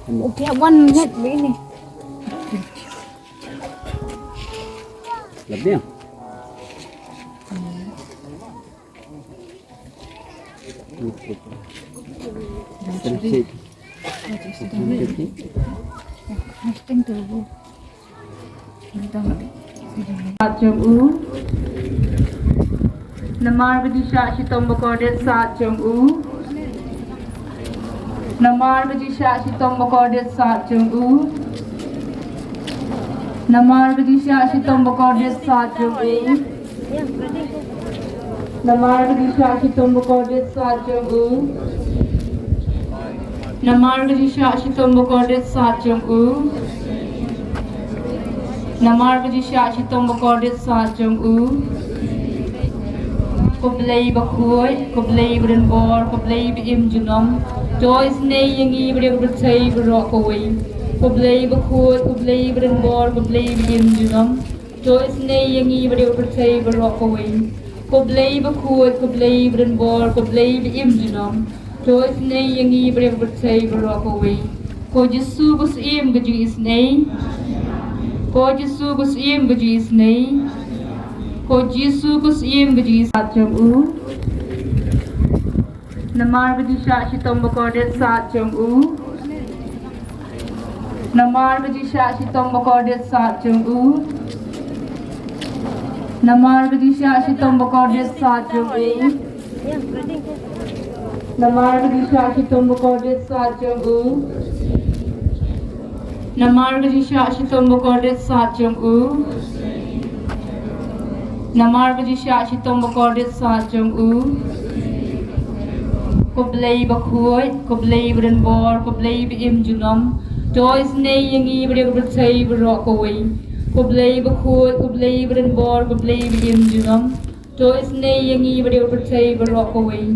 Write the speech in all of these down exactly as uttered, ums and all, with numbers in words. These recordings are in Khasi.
Okay, one minute, ini. Lebih. Sat jong u. Namar ba ji shah shitom ba kordit sat jong u. Namar ba ji shah shitom ba kordit sat jong u. Namar ba ji shah shitom ba kordit sat jong u. Namar ba ji shah shitom ba kordit sat jong u. Namar ba ji shah shitom ba kordit sat jong u. Namar ba ji shah shitom ba kordit sat jong u. Ko Blei bakhuid, ko Blei badonbor, ko Blei ba im junom. To isynei ïa ngi bad ïa ka pyrthei baroh kawei. Ko Blei bakhuid, ko Blei badonbor, ko Blei ba im junom. To isynei ïa ngi bad ïa ka pyrthei baroh kawei. Ko Blei bakhuid, ko Blei badonbor, ko Blei ba im junom. To isynei ïa ngi bad ïa ka pyrthei baroh kawei. Ko Jisu ko Syiem ka jingisynei. Ko Jisu ko Syiem ka jingisynei. Ko Jisu ko Syiem ka jingisynei. Sat jong u. Namar ba ji shah shitom ba kordit sat jong u. Namar ba ji shah shitom ba kordit sat jong u. Namar ba ji shah shitom ba kordit sat jong u. Namar ba ji shah shitom ba kordit sat jong u. Namar ba ji shah shitom ba kordit sat jong u. Namar ba ji shah shitom ba kordit sat jong u. Ko Blei bakhuid, ko Blei badonbor, ko Blei ba im junom. To isynei ïa ngi bad ïa ka pyrthei baroh kawei. Ko Blei bakhuid, ko Blei badonbor, ko Blei ba im junom. To isynei ïa ngi bad ïa ka pyrthei baroh kawei.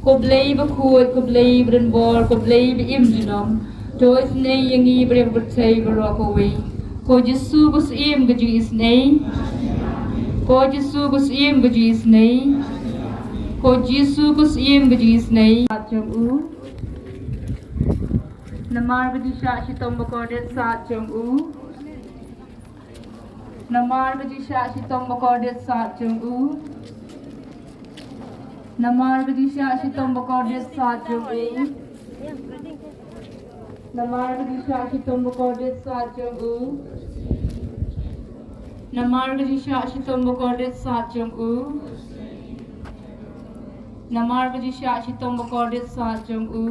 Ko Blei bakhuid, ko Blei badonbor, ko Blei ba im junom. To isynei ïa ngi bad ïa ka pyrthei baroh kawei. Ko Jisu ko Syiem ka jingisynei. Ko Jisu ko Syiem ka jingisynei. Ko Jisu ko Syiem ka jingisynei. Sat jong u. Namar ba ji shah shitom ba kordit sat jong u. Namar ba ji shah shitom ba kordit sat jong u. Namar ba ji shah shitom ba kordit sat jong u. Namar ba ji shah shitom ba kordit sat jong u. Namar ba ji shah shitom ba kordit sat jong u. Namar ba ji shah shitom ba kordit sat jong u.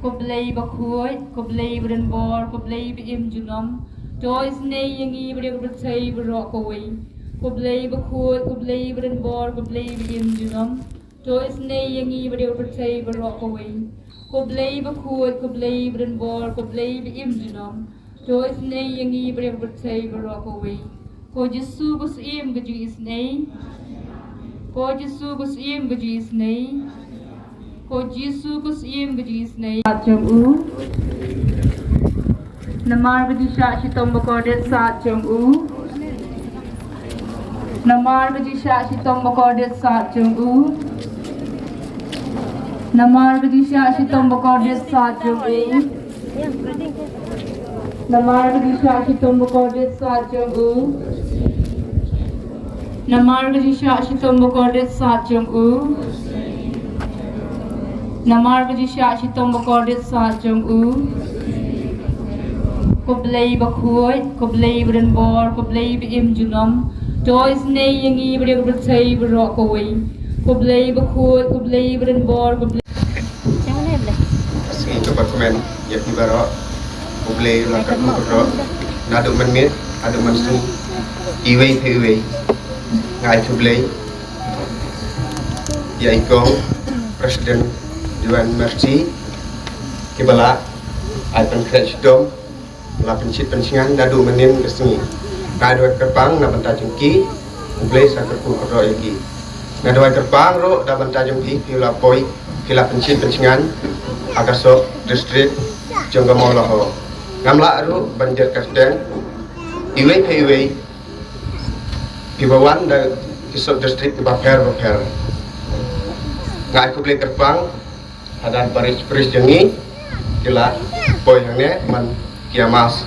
Ko Blei bakhuid, ko Blei badonbor, ko Blei ba im junom. To isynei ïa ngi bad ïa ka pyrthei baroh kawei. Ko Blei bakhuid, ko Blei badonbor, ko Blei ba im junom. To isynei ïa ngi bad ïa ka pyrthei baroh kawei. Ko Blei bakhuid, ko Blei badonbor, ko Blei ba im junom. To isynei ïa ngi bad ïa ka pyrthei baroh kawei. Ko Jisu ko Syiem ka jingisynei. Ko Jisu ko Syiem ka jingisynei. Ko Jisu ko Syiem ka jingisynei. Sat jong u. Namar ba ji shah shitom ba kordit sat jong u. Namar ba ji shah shitom ba kordit sat jong u. Namar ba ji shah shitom ba kordit sat jong u. Namar ba ji shah shitom ba kordit sat jong u. Namar ba ji shah shitom ba kordit sat jong u. Namar ba ji shah shitom ba kordit sat jong u. Ko Blei bakhuid, ko Blei badonbor, ko Blei ba im junom. To isynei ïa ngi bad ïa ka pyrthei baroh kawei. Ko Blei bakhuid, ko Blei badonbor, ko Blei. Sngewbha kmen ïa phi baroh. Ko Blei la kyrkhu kyrdoh naduh mynmiet haduh mynsngi. Iwei pa iwei. Nga ai khublei ïa i kong President Divine Mercy kiba la ai pynkhreh shitom, la pynshit pynshngaiñ naduh mynnin ka sngi. Nga duwai kyrpang na bynta jong ki, U Blei sa kyrkhu kyrdoh ïa ki. Nga duwai kyrpang ruh na bynta jong phi, phi la poi, phi la pynshit pynshngaiñ ha ka sub district jong ka Mawlahor. Ngam lah ruh ban jer kyrteng iwei pa iwei, phi ba wan da ki sub district kiba pher ba pher. Nga ai khublei kyrpang ha Dad Parish Priest jong ngi, Ki la poi hangne man ki ïa mass.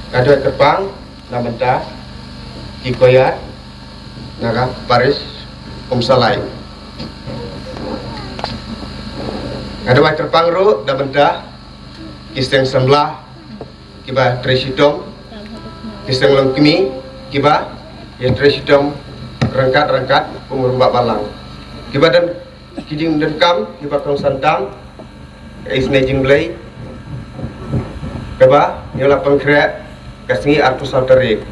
Ka dei kyrpang na bynta ki koyar na ka parish Umsalai. Ka dei kyrpang ruh na bynta ki seng samla kiba trei shitom, ki seng longkmie kiba ïa trei shitom ryngkat ryngkat kum u rangbah balang. Kiba don ki jingdonkam kiba kongsan tam, ka isynei jingblei kaba ngi la pynkhreh ka sngi arphew saw tarik.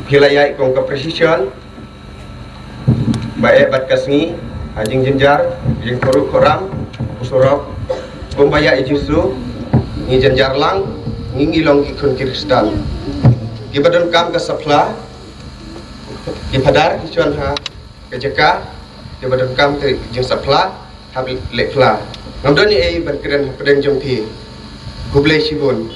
Phi la ïa ïohi kum ka precision ba eh bad ka sngi, ha jingjynjar, jingkhuruh khuram, u surok, kumba ïa i Jisu, ngi jynjar lang, ngi ngi long ki khun Khristan. Kiba donkam ka sa phla, ki phadar ki shon ha ka jaka, kiba donkam ka jingsa phla, hap leh phla. Ngam don ei ban kren hapdeng jong phi. Khublei shibun.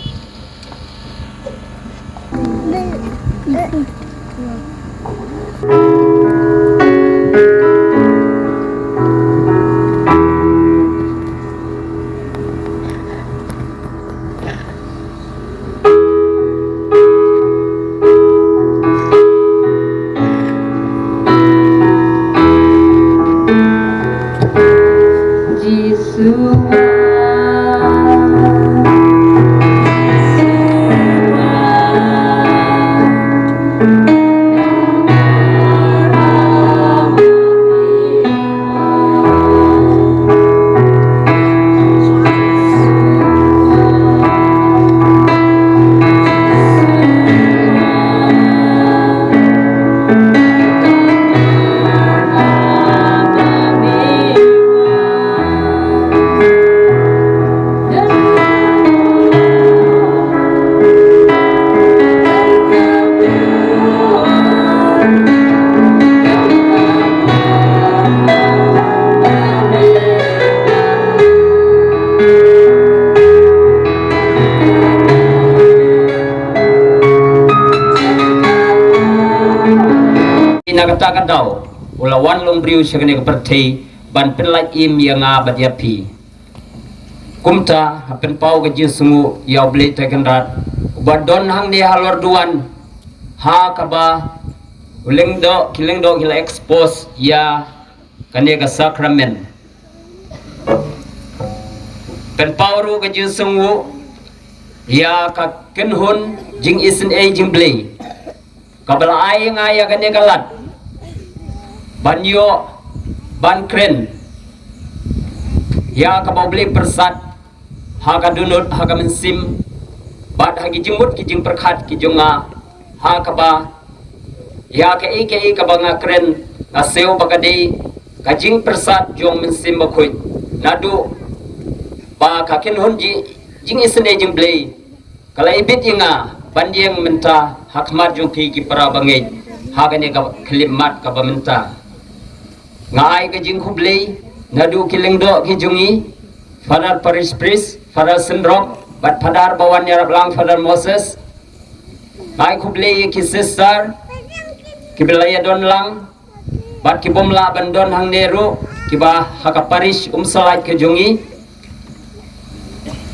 Na kata ka daw u la wan long briew sha kane ka pyrthei ban pynlait im ïa nga bad ïa phi. Kumta ha pynpaw ka jingsngew ïa U Blei Trai Kynrad uba don hangne halor duwan, ha kaba u lyngdoh ki lyngdoh ki la expose ïa kane ka sakramen. Pynpaw ruh ka jingsngew ïa ka kynhun jingisynei jingblei kaba la ai nga ïa kane ka lad ban ïoh ban kren ïa kaba U Blei pyrsad ha ka dohnud ha ka mynsiem bad ha ki jingmut ki jingpyrkhat ki jong nga, ha kaba ïa kaei kaei kaba nga kren nga sngew ba ka dei ka jingpyrsad jong Mynsiem Bakhuid, naduh ba ka kynhun ji jingisynei jingblei ka la ibit ïa nga ban ïeng mynta ha khmat jong phi ki para bangeit ha kane ka khyllipmat kaba mynta. Nga ai ka jingkhublei naduh ki lyngdoh ki jong ngi, Father Parish Priest, Father Synrop bad Father ba wan ïarap lang, Father Moses. Nga ai khublei ïa ki sister kiba la ïadon lang bad ki bym lah ban don hangne ruh kiba ha ka parish Umsalait ka jong ngi.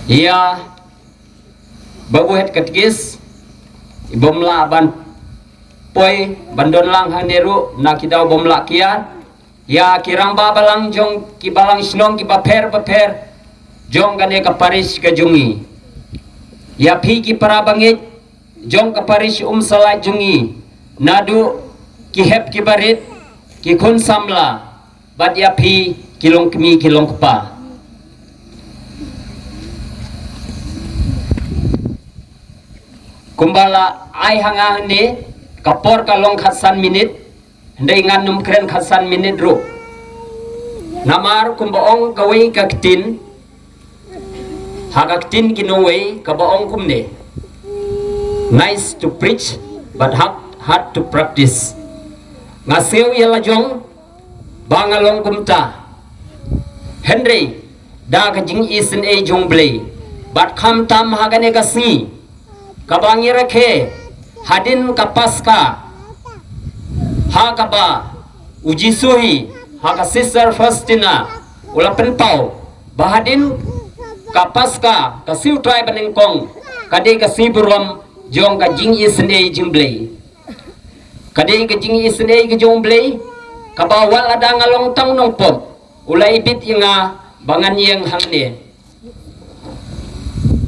Ïa Babu Head Katekis i bym lah ban poi ban don lang hangne ruh na ki daw bym lah kiar. Ïa ki rangbah balang jong ki balang shnong kiba pher bapher jong kane ka parish ka jong ngi. Ïa phi ki para bangeit jong ka parish Umsalait jong ngi, naduh ki hep kiba rit, ki khun samla bad ïa phi ki longkmie ki longkpa. Kumba la ai ha nga hangne, ka por ka long khatsan minit, hynrei ngan nym kren khatsan minit ruh. Namar kumba ong kawei ka ktien, ha ka ktien ki nongwei kaba ong kumne: nice to preach but hard, hard to practice. Nga sngew ïa la jong ba nga long kumta, hynrei da ka jingisynei jong U Blei bad khamtam ha kane ka sngi kaba ngi rakhe hadien ka Paska, ha kaba u Jisu hi ha ka Sister Faustina u la pynpaw ba hadien Ka Paska, ka sngi U Trai banyngkong, ka dei ka sngi burom jong ka jingisynei jong U Blei. Ka dei ka jingisynei ka jong U Blei, kaba wat lada nga long tang nongpop, u la ibit ïa nga ba ngan ïeng hangne.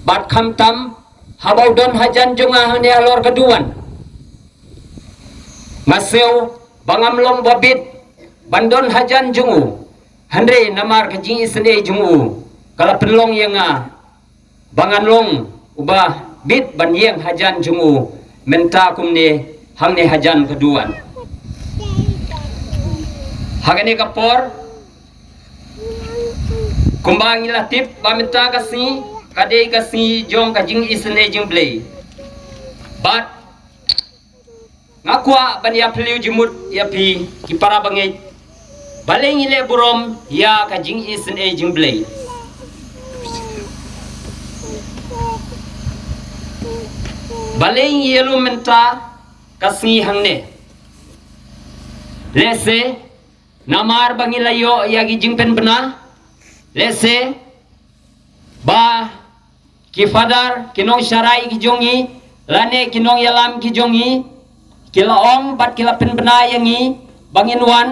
Bad khamtam, haba u don hajan jong nga hangne halor ka duwan, nga sngew ba ngam long ba bit ban don hajan jong u. Hynrei namar ka jingisynei jong u, ka la pynlong ïa nga ba ngan long uba bit ban ïeng hajan jong u mynta kumne hangne hajan ka duwan. Ha kane ka por, kumba ngi la tip ba mynta ka sngi ka dei ka sngi jong ka jingisynei jong U Blei. Bad nga kwah ban ïa phylliew jingmut ïa phi ki para bangeit, balei ngi leh burom ïa ka jingisynei jong U Blei. Balei ngi ïalum mynta ka sngi hangne. Lehse namar ba ngi la ïoh ïa ki jingpynbna, lehse ba ki father, ki nongsharai ki jong ngi, lane ki nongïalam ki jong ngi, ki la ong bad ki la pynbna ïa ngi ba ngin wan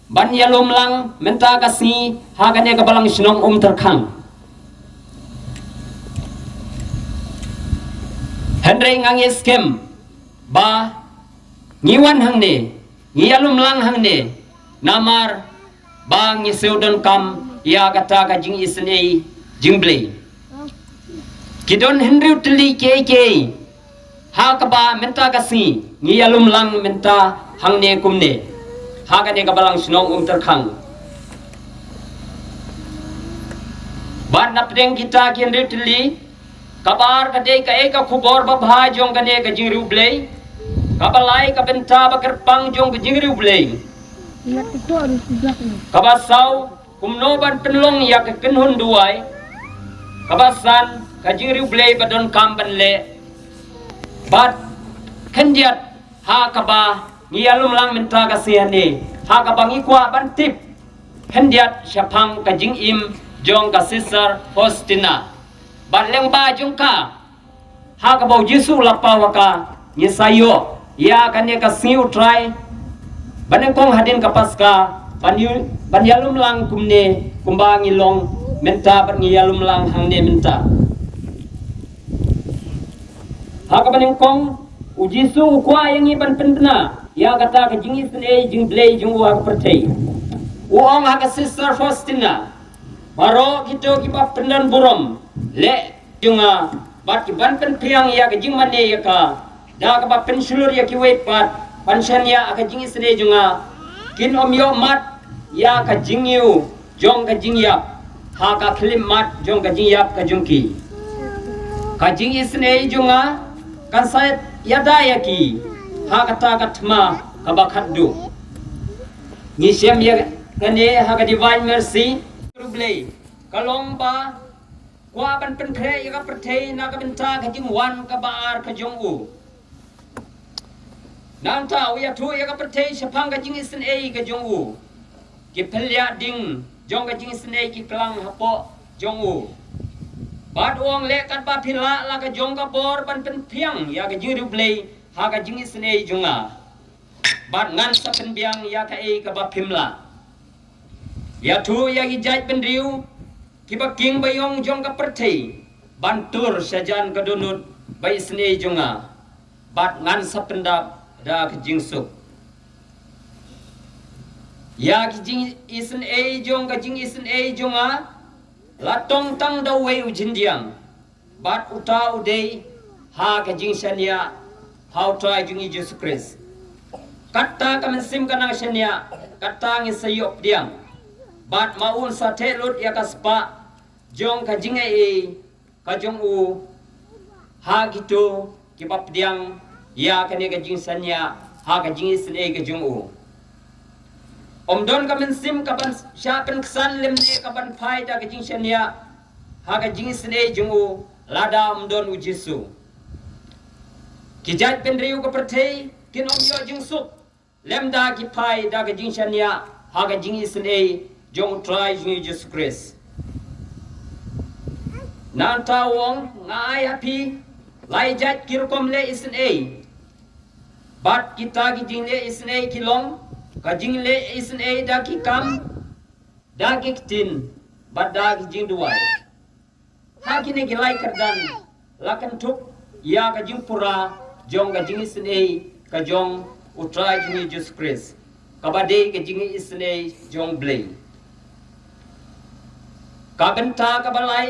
ban ïalum lang mynta ka sngi ha kane ka balang shnong Umtyrkhang. Hynrei nga ngeit skhem ba ngi wan hangne, ngi ïalum lang hangne, namar ba ngi siew donkam ïa kata ka jingisynei jong U Blei. Ki don hynriew tylli kiei kiei ha kaba mynta ka sngi ngi ïalum lang mynta hangne kumne ha kane ka balang shnong Umtyrkhang. Bad napdeng kita ki hynriew tylli, kaba ar ka dei kaei ka khubor babha jong kane ka jingriewblei. Kaba lai ka bynta ba kyrpang jong ka jingriewblei. Kaba saw, kumno ban pynlong ïa ka kynhun duwai. Kaba san, ka jingriewblei ba donkam ban leh. Bad khyndiat ha kaba ngi ïalum lang mynta ka sngi hangne, ha kaba ngi kwah ban tip khyndiat shaphang ka jingim jong ka Sister Faustina. Bad lyngba jong ka, ha kaba U Jisu u la paw ha ka, ngi sa ïoh ïa kane ka sngi U Trai banyngkong hadien ka Paska, ban ïa, ban ïalum lang kumne kumba ngi long mynta bad ngi ïalum lang hangne mynta. Ha kaba nyngkong, U Jisu u kwah ïa ngi ban pynbna ïa kata ka jingisynei jingblei jong u ha ka pyrthei. U ong ha ka Sister Faustina, baroh kito kiba pyndon burom leh jong nga bad ki ban pynphriang ïa ka jingmane ïa ka, da kaba pynshlur ïa kiwei pat ban shaniah ha ka jingisynei jong nga, kin ym ïoh mad ïa ka jingïew jong ka jingïap ha ka khyllipmat jong ka jingïap ka jong ki. Ka jingisynei jong nga kan sa ïada ïa ki ha kata ka thma kaba khatduh. Ngi shem ïa kane ha ka Divine Mercy. U Blei ka long ba kwah ban pynkhreh ïa ka pyrthei na ka bynta ka jingwan kaba ar ka jong u. Nangta u ïathuh ïa ka pyrthei shaphang ka jingisynei ka jong u. Ki phylla ding jong ka jingisynei ki klang hapoh jong u. Bad u ong leh katba phi lah la ka jong ka bor ban pynphriang ïa ka jingriewblei ha ka jingisynei jong nga. Bad ngan sa pynbiang ïa kaei kaba phim lah. Ïathuh ïa ki jait bynriew kiba king ba ïong jong ka pyrthei ban tur shajan ka dohnud ba isynei jong nga. Bad ngan sa pyndap da ka jingsuk. Ïa ki jingisynei jong ka jingisynei jong nga la tong tang da uwei u jyndiang. Bad uta u dei ha ka jingshaniah ha U Trai jong ngi Jisu Khrist. Kata ka mynsiem ka nang shaniah, kata ngi sa ïoh pdiang. Bad ma un sa theh lut ïa ka spah jong ka jingaiei ka jong u ha kito kiba pdiang ïa kane ka jingshaniah ha ka jingisynei ka jong u. Ym don ka mynsiem ka ban shah pynksan lymne ka ban phai da ka jingshaniah ha ka jingisynei jong u lada ym don U Jisu. Ki jait bynriew ka pyrthei kin ym ïoh jingsuk lymda ki phai da ka jingshaniah ha ka jingisynei jong U Trai jong ngi Jisu Khrist. Nangta u ong, nga ai ha phi lai jait ki rukom leh isynei. Bad kita ki jingleh isynei ki long ka jingleh isynei da ki kam, da ki ktien, bad da ki jingduwai. Ha kine ki lai kyrdan la kynthup ïa ka jingpura jong ka jingisynei ka jong U Trai jong ngi Jisu Khrist, kaba dei ka jingisynei jong U Blei. Ka bynta kaba lai,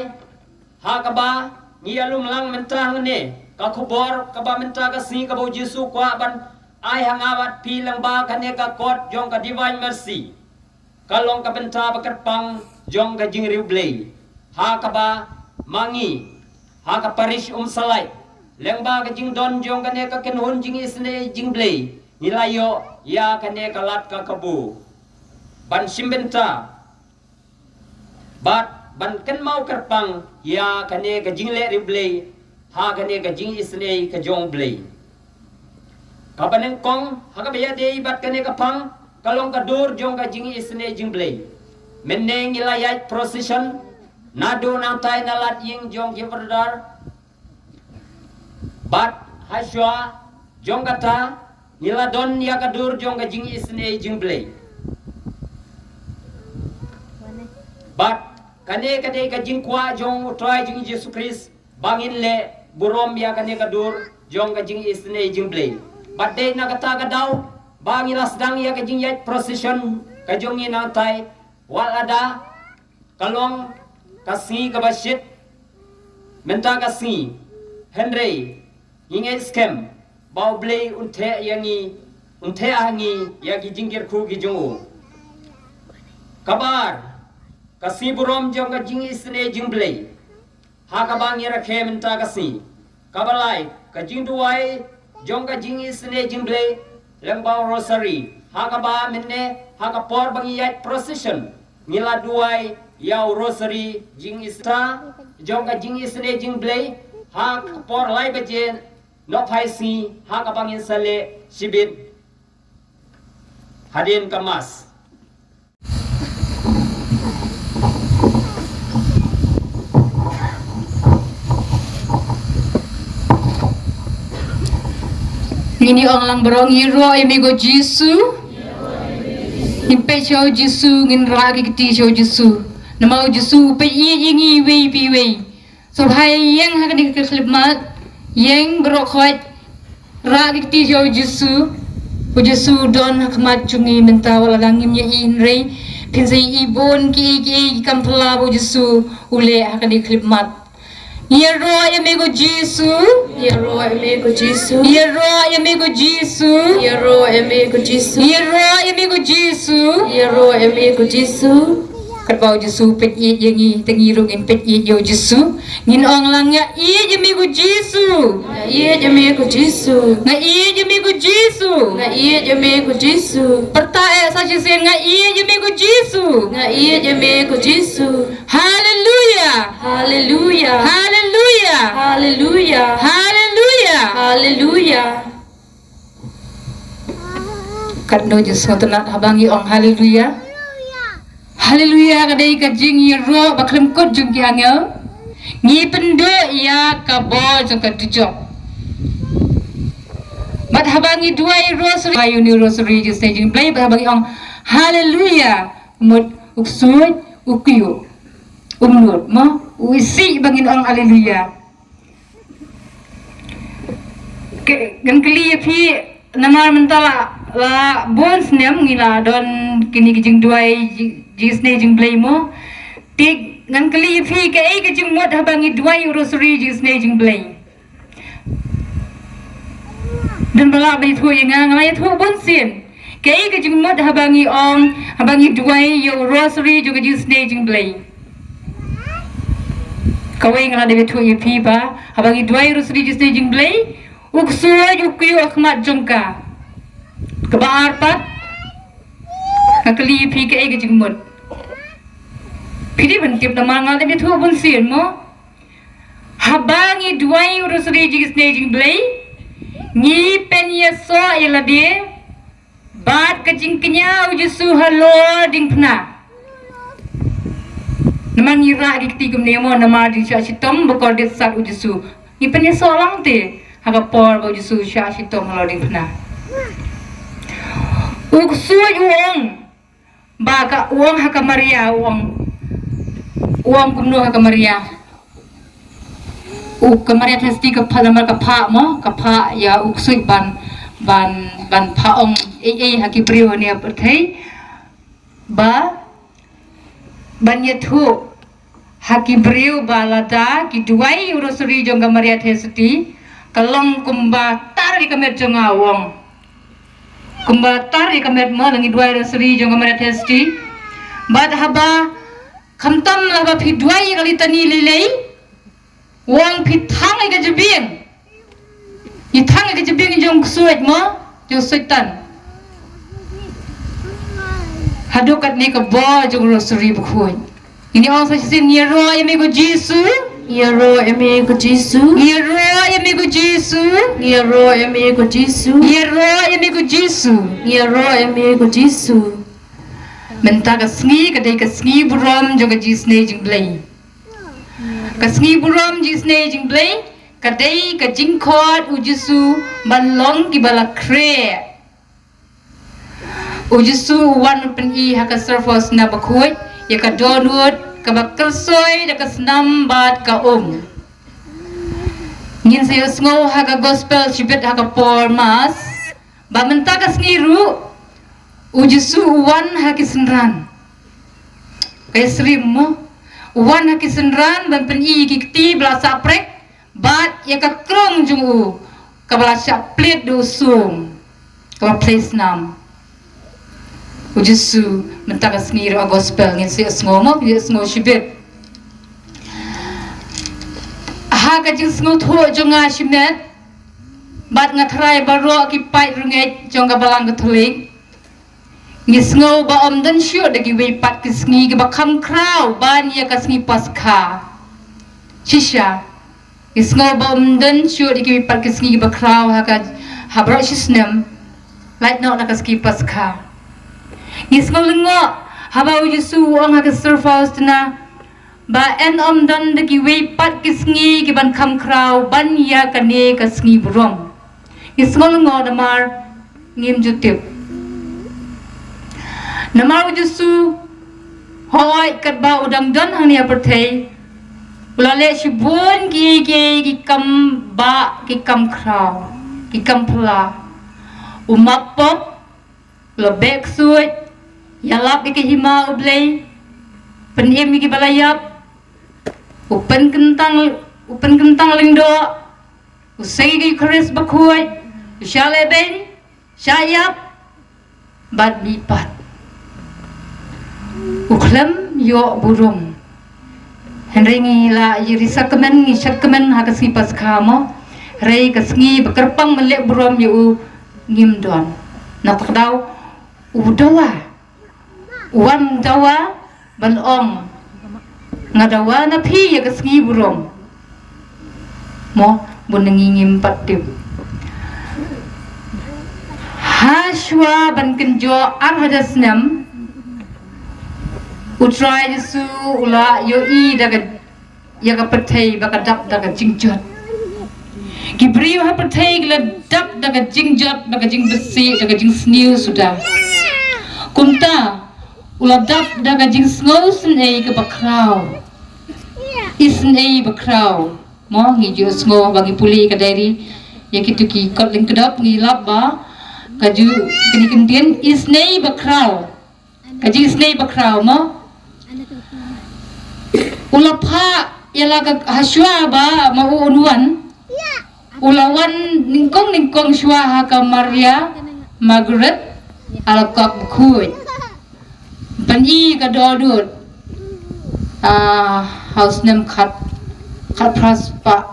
ha kaba ngi ïalum lang mynta hangne, ka khubor kaba mynta ka sngi kaba U Jisu u kwah ban ai ha nga bad phi lyngba kane ka kot jong ka Divine Mercy, ka long ka bynta ba kyrpang jong ka jingriewblei. Ha kaba ma ngi ha ka parish Umsalai, lyngba ka jingdon jong kane ka kynhun jingisynei jingblei, ngi la ïoh ïa kane ka lad ka kabu ban shim bynta bad ban kynmaw kyrpang ïa kane ka jingleh riewblei ha kane ka jingisynei ka jong U Blei. Kaba nyngkong ha kaba ïadei bad kane ka phang ka long ka dur jong ka jingisynei jingblei. Mynne ngi la ïaid procession naduh nangtai na lad ïing jong ki brother, bad ha shuwa jong kata ngi la don ïa ka dur jong ka jingisynei jingblei. Bad kane ka dei ka jingkwah jong U Trai jong ngi Jisu Khrist ba ngin leh burom ïa kane ka dur jong ka jingisynei jingblei. Bad dei na kata ka daw ba ngi la sdang ïa ka jingïaid procession ka jong ngi nangtai, wat lada ka long ka sngi kaba shit mynta ka sngi, hynrei ngi ngeit skhem ba U Blei un theh ïa ngi, un theh ha ngi ïa ki jingkyrkhu ki jong u. Kaba ar, ka sngi burom jong ka jingisynei jingblei ha kaba ngi rakhe mynta ka sngi. Kaba lai, ka jingduwai jong ka jingisynei jingblei lyngba u rosary, ha kaba mynne ha ka por ba ngi ïaid procession ngi la duwai ïa u rosary jingisynei jong ka jingisynei jingblei ha ka por lai baje nohphai sngi, ha kaba ngin sa leh shibit hadien ka mass. Ngin ïa ong lang baroh, ngi ïaroh ïa me ko Jisu. Ngin peit sha u Jisu, ngin rah ki kti sha u Jisu. Namar u Jisu u peit ïeit ïa ngi iwei pa iwei. Sngewbha ïeng ha kane ka khyllipmat, ïeng baroh khoit, rah ki kti sha u Jisu. U Jisu u don ha khmat jong ngi mynta, wat lada ngim ïohi hynrei phin sa ïohi bun kiei kiei ki kam phylla ba u Jisu u leh ha kane ka khyllipmat. Ïaroh ïa me ko Jisu. Ïaroh ïa me ko Jisu. Ïaroh ïa me ko Jisu. Ïaroh ïa me ko Jisu. Ïaroh ïa me ko Jisu. Ïaroh ïa me ko Jisu. Katba u Jisu u peit ïeit ïa ngi, te ngi ruh ngin peit ïeit ïa u Jisu. Ngin ong lang, nga ïeit ïa me ko Jisu. Nga ïeit ïa me ko Jisu. Nga ïeit ïa me ko Jisu. Nga ïeit ïa me ko Jisu. Pyrta eh sa shisien, nga ïeit ïa me ko Jisu. Nga ïeit ïa me ko Jisu. Haleluia. Haleluia. Haleluia. Haleluia. Haleluia. Haleluia. Katno ju sngewtynnat haba ngi ong haleluia. Haleluia ka dei ka jingïaroh ba khlem kut jong ki angel. Ngi pynduh ïa ka bor jong ka dujok. Bad haba ngi duwai rosary, ïa une u rosary jingisynei jingblei, bad haba ngi ong haleluia, mut u ksuid u kyiuh. Um nud mo, u isih ba ngin ong haleluia. Ke, ngan kylli ïa phi, namar mynta la, la bun snem ngi la don kine ki jingduwai ji-, jingisynei jingblei mo. Te ngan kylli ïa phi, kaei ka jingmut haba ngi duwai u rosary jingisynei jingblei? Don ba lah ban ïathuh ïa nga, nga la ïathuh bun sien. Kaei ka jingmut haba ngi ong, haba ngi duwai ïa u rosary jong ka jingisynei jingblei? Kawei nga la dep ïathuh ïa phi ba haba ngi duwai rosary jingisynei jingblei, u ksuid u kyiuh ha khmat jong ka. Kaba ar pat, nga kylli ïa phi kaei ka jingmut. Phi dei ban tip namar nga la dep ïathuh bun sien mo. Haba ngi duwai u rosary jingisynei jingblei, ngi pynïasoh ïa lade bad ka jingkñia u Jisu halor diengphna. Namar ngi rah ki kti kumne mo, namar jingshah shitom ba kordit sat u Jisu. Ngi pynïasoh lang te ha ka por ba u Jisu shah shitom halor diengphna. U ksuid u ong ba ka, u ong ha ka Maria, u ong, u ong kumno ha ka Maria. U ka Maria Theisotti ka phah, namar ka phah mo, ka phah ïa u ksuid ban, ban, ban phah ong ei ei ha ki briew ne pyrthei. Ba ban ïathuh ha ki briew ba lada ki duwai u rosary jong ka Maria Theisotti, ka long kumba tar ïa ka met jong nga, u ong. Kumba tar ïa ka met mo, lada ngi duwai rosary jong ka Maria Theisotti. Bad haba khamtam la ba phi duwai ïa ka litani lei lei, u ong phi thang ïa ka jabieng. Ngi thang ïa ka jabieng jong u ksuid mo, jong u Soitan. Haduh katne ka bor jong u rosary bakhuid. Ngin ong sa shisien, ngi ïaroh ïa me ko Jisu. Ngi ïaroh ïa me ko Jisu. Ngi ïaroh ïa me ko Jisu. Ngi ïaroh ïa me ko Jisu. Ngi ïaroh ïa me ko Jisu. Ngi ïaroh ïa me ko Jisu. Mynta ka sngi ka dei ka sngi burom jong ka jingisynei jong U Blei. Ka sngi burom jingisynei jong U Blei ka dei ka jingkhot u Jisu ban long kiba la khreh. U Jisu u wan pyni ha ka Sister Faustina bakhuid ïa ka dohnud kaba kyrsoi da ka snam bad ka um. Ngin sa ïohsngew ha ka gospel shibit ha ka por Mass ba mynta ka sngi ruh u Jisu u wan ha ki synran. Ka ïasyriem mo, u wan ha ki synran ban pyni ïa ki kti ba la sah prek bad ïa ka krong jong u kaba la shah plied da u sum, kaba plie snam. U Jisu mynta ka sngi ruh ha gospel ngin sa ïohsngew mo, ngin ïohsngew shibit. Ha ka jingsngewthuh jong nga shimet bad nga tharai baroh ki paid rangeit jong ka Balang Katholik, ngi sngew ba ym don shuh da kiwei pat ki sngi kiba kham khraw ban ïa ka sngi Paskha. Shisha ngi sngew ba ym don shuh da kiwei pat ki sngi kiba khraw ha ka, ha baroh shi snem, lait noh na ka sngi Paskha. Ngi sngew lyngngoh haba u Jisu u ong ha ka Sister Faustina ba yn ym don da kiwei pat ki sngi kiban kham khraw ban ïa kane ka sngi burom. Ngi sngew lyngngoh namar ngim ju tip. Namar u Jisu, hooid katba u dang don hangne ha pyrthei, u la leh shibun kiei kiei ki kam bah, ki kam khraw, ki kam phylla. U map pop, u la beh ksuid, ïalap ïa ka hima U Blei, pynim ïa kiba la ïap, u pynkyntang, u pynkyntang lyngdoh, u sei ïa ka Eukharist bakhuid, u shah lehbeiñ, shah ïap, bad mihpat. U khlem ïoh burom. Hynrei ngi la ïa ri sakmen, ngi sakmen ha ka sngi Paskha mo. Hynrei ka sngi ba kyrpang ban leh burom ïa u ngim don. Na kata ka daw u dawa. U wan dawa ban ong, nga dawa na phi ïa ka sngi burom. Mo, bun na ngi ngim pat tip. Hashwa ban kynjoh ar hajar snem, U Trai Jisu u la ïohi da ka, ïa ka pyrthei ba ka dap da ka jingjot. Ki briew ha pyrthei ki la dap da ka jingjot, da ka jingbysih, da ka jingsniew suda. Kumta u la dap da ka jingsngew isynei kaba khraw. Isynei ba khraw. Mo, ngi ju sngew ba ngi pule ka diary, ïa kito ki kot lyngkdop ngi lap ba ka ju, kine ki ktien isynei ba khraw. Ka jingisynei ba khraw mo. U la phah ïa la ka, hashwa ba ma u un wan, u la wan nyngkong nyngkong shwa ha ka Maria Margaret, ha la kok bakhuid. Pyni ka dohnud. Ah, ha u snem khat, khatphra spah,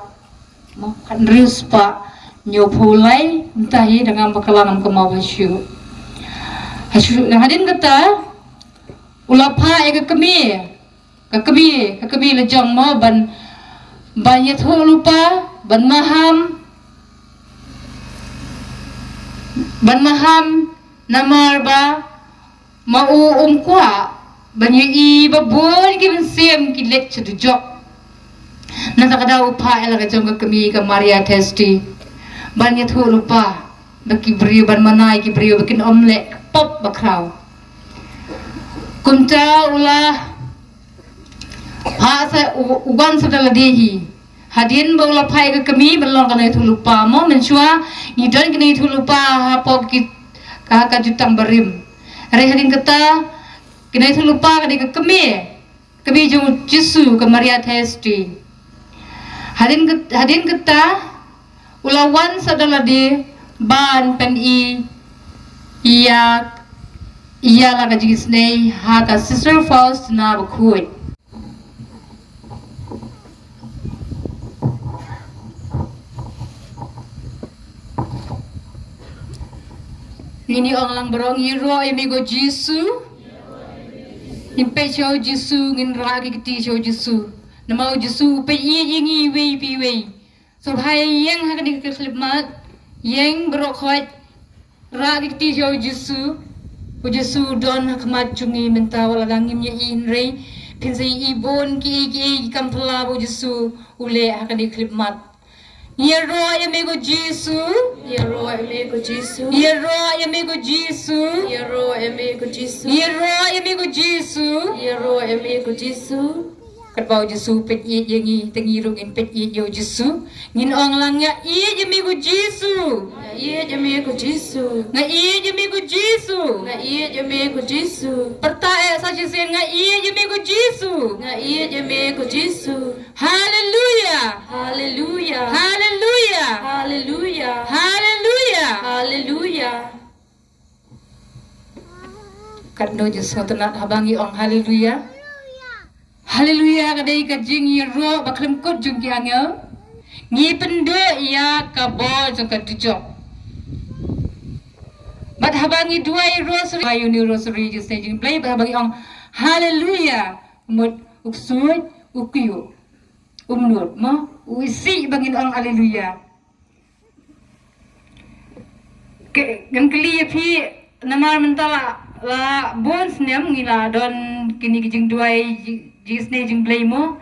mo, khathynriew spah hynñiewphew lai, mynta hi da ngam bakla ngam kynmaw ba shuh. Ha shuh, hadien kata u la phah ïa ka kmie, ka kmie, ka kmie la jong mo ban, ban ïathuh lypa, ban maham, ban maham namar ba ma u um kwah Ban ïohi ba bun ki mynsiem ki leit sha dujok. Nangta ka dei u phah ïa la ka jong ka kmie ka Maria Theisotti ban ïathuh lypa ba ki briew, ban mane ïa ki briew ba kin ym leh pop bakhraw. Kumta u la phah sa u, u wan sa da lade hi. Hadien ba u la phah ïa ka kmie ban long ka nongïathuhlypa mo, mynshuwa ngi don ki nongïathuhlypa hapoh ki, ka, ka jutang barim. Hynrei hadien kata ki nongïathuhlypa ka dei ka kmie, kmie jong u Jisu, ka Maria Theisotti. Hadien kat-, hadien kata u la wan sa da lade ban pyni ïa, ïa la ka jingisynei ha ka Sister Faustina Bakhuid. Ngin ïa ong lang baroh, ïaroh ïa me ko Jisu. Ngin peit sha u Jisu, ngin rah ki kti sha u Jisu. Namar u Jisu u peit ïeit ïa ngi iwei pa iwei. Sngewbha ïeng ha kane ka khyllipmat, ïeng baroh khoit, rah ki kti sha u Jisu. U Jisu u don ha khmat jong ngi mynta, wat la ngim ïohi hynrei phin sa ïohi bun kiei kiei ki kam phylla ba u Jisu u leh ha kane ka khyllipmat. Ïaroh ïa me ko Jisu. Ïaroh ïa me ko Jisu. Ïaroh ïa me ko Jisu. Ïaroh ïa me ko Jisu. Ïaroh ïa me ko Jisu. Ïaroh ïa me ko Jisu. Katba u Jisu u peit ïeit ïa ngi, te ngi ruh ngin peit ïeit ïa u Jisu. Ngin ong lang, nga ïeit ïa me ko Jisu. Nga ïeit ïa me ko Jisu. Nga ïeit ïa me ko Jisu. Nga ïeit ïa me ko Jisu. Pyrta eh sa shisien, nga ïeit ïa me ko Jisu. Nga ïeit ïa me ko Jisu. Haleluya. Haleluya. Haleluya. Haleluya. Haleluya. Haleluya. Katno ju sngewtynnat haba ngi ong haleluya. Haleluya ka dei ka jingïaroh ba khlem kut jong ki angel. Ngi pynduh ïa ka bor jong ka dujok. Bad haba ngi duwai rosary, ïa une u rosary jingsnei jingblei, bad haba ngi ong haleluya, mut u ksuid u kyiuh. Um nud mo, u isih ba ngin ong haleluya. Ke, ngan kylli ïa phi, namar mynta la, la bun snem ngi la don kine ki jingduwai ji-, jingsnei jingblei mo.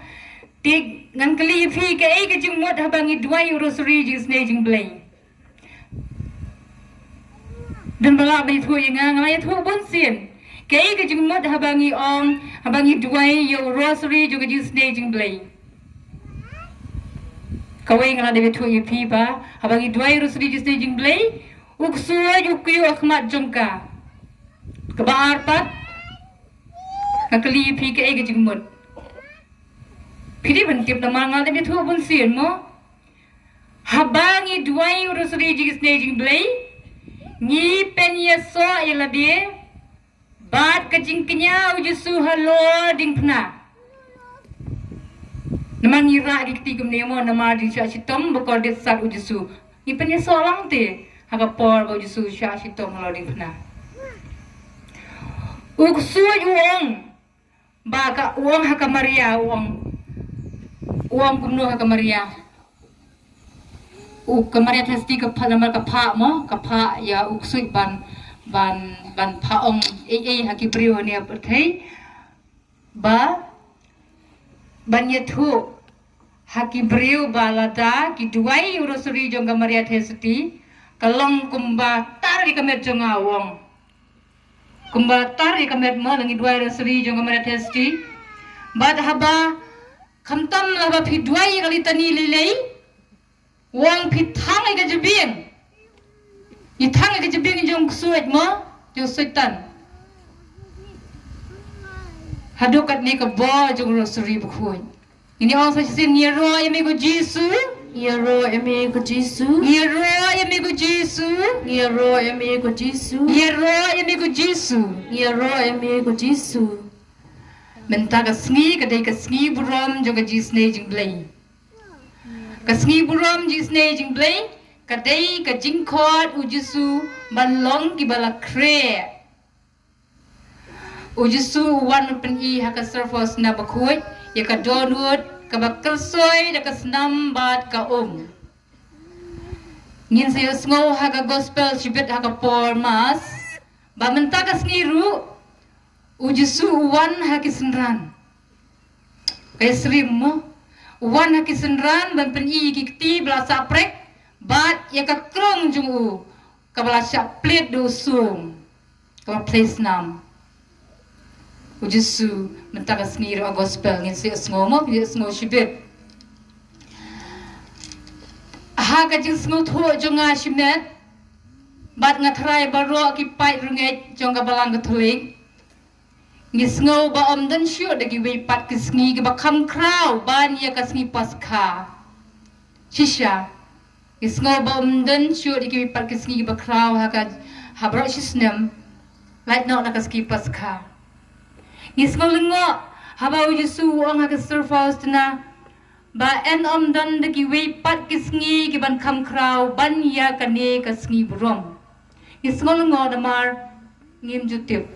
Te ngan kylli ïa phi, kaei ka jingmut haba ngi duwai u rosary jingsnei jingblei? Don ba lah ban ïathuh ïa nga, nga la ïathuh bun sien. Kaei ka jingmut haba ngi ong, haba ngi duwai ïa u rosary jong ka jingsnei jingblei? Kawei nga la dep ïathuh ïa phi ba haba ngi duwai rosary jingsnei jingblei, u ksuid u kyiuh ha khmat jong ka. Kaba ar pat, nga kylli ïa phi kaei ka jingmut. Phi dei ban tip namar nga la dep ïathuh bun sien mo. Haba ngi duwai u rosary jingsnei jingblei, ngi pynïasoh ïa lade bad ka jingkñia u Jisu halor diengphna. Namar ngi rah ki kti kumne mo, namar jingshah shitom ba kordit sat u Jisu. Ngi pynïasoh lang te ha ka por ba u Jisu u shah shitom halor diengphna. U ksuid u ong, ba ka, u ong ha ka Maria, u ong, u ong kumno ha ka Maria? U ka Maria Theisotti ka phah, namar ka phah mo, ka phah ïa u ksuid ban, ban, ban phah ong ei ei ha ki briew hangne ha pyrthei. Ba, ban ïathuh ha ki briew ba lada ki duwai u rosary jong ka Maria Theisotti, ka long kumba tar ïa ka met jong nga, u ong. Kumba tar ïa ka met mo, la ngi duwai rosary jong ka Maria Theisotti. Bad haba, khamtam la ba phi duwai ïa ka litany lei lei, u ong phi thang ïa ka jabieng. Ngi thang ïa ka jabieng jong u ksuid mo, jong u Soitan. Haduh katne ka bor jong u rosary bakhuid. Ngin ïa ong sa shisien, ïaroh ïa me ko Jisu. Ïaroh ïa me ko Jisu. Ïaroh ïa me ko Jisu. Ïaroh ïa me ko Jisu. Ïaroh ïa me ko Jisu. Ïaroh ïa me ko Jisu. Mynta ka sngi ka dei ka sngi burom jong ka jingisnei jingblei. Ka sngi burom jingisnei jingblei ka dei ka jingkhot u Jisu ban long kiba la khreh. U Jisu u wan pyni ha ka Sister Faustina bakhuid ïa ka dohnud kaba kyrsoi da ka snam bad ka um. Ngin sa ïohsngew ha ka gospel shibit ha ka por Mass ba mynta ka sngi ruh U Jisu u wan ha ki synran. Ka ïasyriem mo. U wan ha ki synran ban pyni ïa ki kti ba la sah prek bad ïa ka krong jong u kaba la shah plied da u sum. Kaba plie snam. U Jisu mynta ka sngi ruh ha gospel ngin sa ïohsngew mo, ngin ïohsngew shibit. Ha ka jingsngewthuh jong nga shimet bad nga tharai baroh ki paid rangeit jong ka Balang Katholik, ngi sngew ba ym don shuh da kiwei pat ki sngi kiba kham khraw ban ïa ka sngi Paskha. Shisha, ngi sngew ba ym don shuh da kiwei pat ki sngi kiba khraw ha ka, ha baroh shi snem, lait noh na ka sngi Paskha. Ngi sngew lyngngoh haba u Jisu u ong ha ka Sister Faustina ba yn ym don da kiwei pat ki sngi kiban kham khraw ban ïa kane ka sngi burom. Ngi sngew lyngngoh namar ngim ju tip.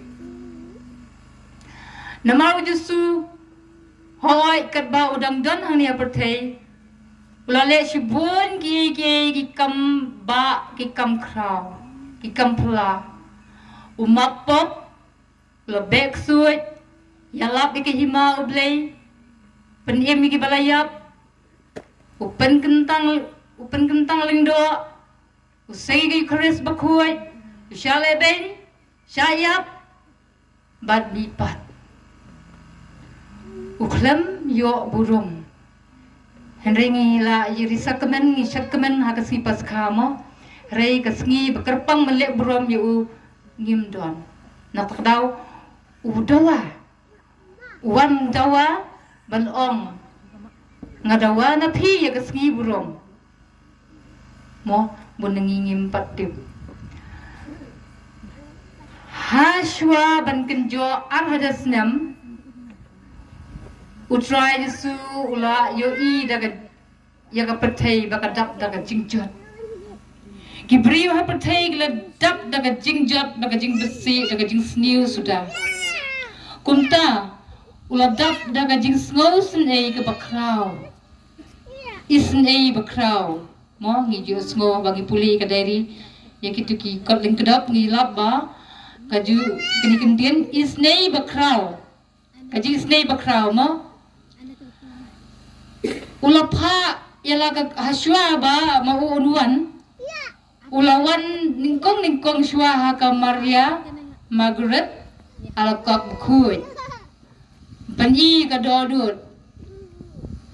Namar u Jisu, hooid katba u dang don hangne ha pyrthei, u la leh shibun ki, ki, ki kam ba, ki kam khraw, ki kam phylla. U map pop, u la beh ksuid, ïalap ïa ka hima U Blei, pynim ïa kiba la ïap, u pynkyntang, u pynkyntang lyngdoh, u sei ïa ka Eukharist bakhuid, u shah lehbeiñ, shah ïap, bad mihpat. U khlem ïoh burom. Hynrei ngi la ïa ri sacrament, ngi sacrament ha ka sngi Paskha mo. Hynrei ka sngi ba kyrpang ban leh burom ïa u ngim don. Na kata ka daw u dawa. U wan dawa ban ong, nga dawa na phi ïa ka sngi burom. Mo, bun na ngi ngim pat tip. Hashwa ban kynjoh ar hajar snem, U Trai Jisu u la ïohi da ka, ïa ka pyrthei ba ka dap da ka jingjot. Ki briew ha pyrthei ki la dap da ka jingjot, da ka jingbysih, da ka jingsniew suda. Kumta u la dap da ka jingsngew isynei kaba khraw. Isynei ba khraw. Mo, ngi ju sngew ba ngi pule ka diary ïa kito ki kot lyngkdop, ngi lap ba ka ju, kine ki ktien isynei ba khraw. Ka jingisynei ba khraw mo. U la phah ïa la ka, hashwa ba ma u un wan, u la wan nyngkong nyngkong shwa ha ka Maria Margaret ha la kok bakhuid. Pyni ka dohnud.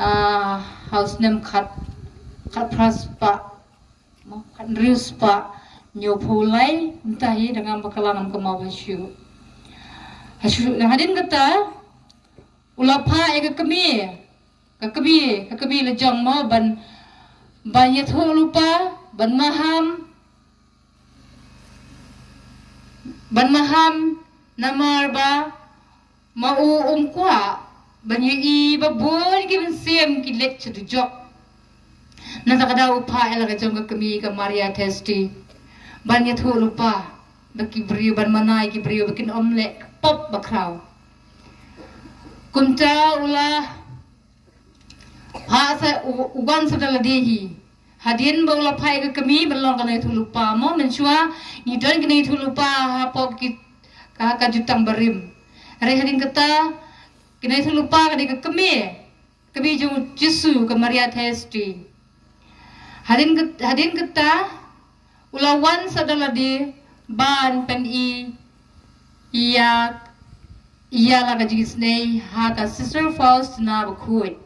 Ah, ha u snem khat, khat phra spah, mo, khat hynriew spah hynñiew phew lai, mynta hi da ngam bakla ngam kynmaw ba shu. Ha shu, hadien kata u la phah ïa ka kmie, ka kmie, ka kmie la jong mo ban, ban ïathuh lypa, ban maham, ban maham, namar ba ma u um kwah ban ïohi ba bun ki mynsiem ki leit sha dujok. Na kata ka daw u phah ïa la ka jong ka kmie ka Maria Theisotti ban ïathuh lypa ba ki briew, ban mane ïa ki briew ba kin ym leh pop ba khraw. Kumta u la phah sa, u, u wan sa da lade hi. Hadien ba u la phah ïa ka kmie ban long ka nongïathuh lypa mo, mynshuwa ngi don ki nongïathuh lypa hapoh ki, ka, ka jutang barim. Hynrei hadien kata ki nongïathuh lypa ka dei ka kmie, kmie jong u Jisu, ka Maria Theisotti. Hadien kat-, hadien kata u la wan sa da lade ban pyni ïa, ïa la ka jingisynei ha ka Sister Faustina bakhuid.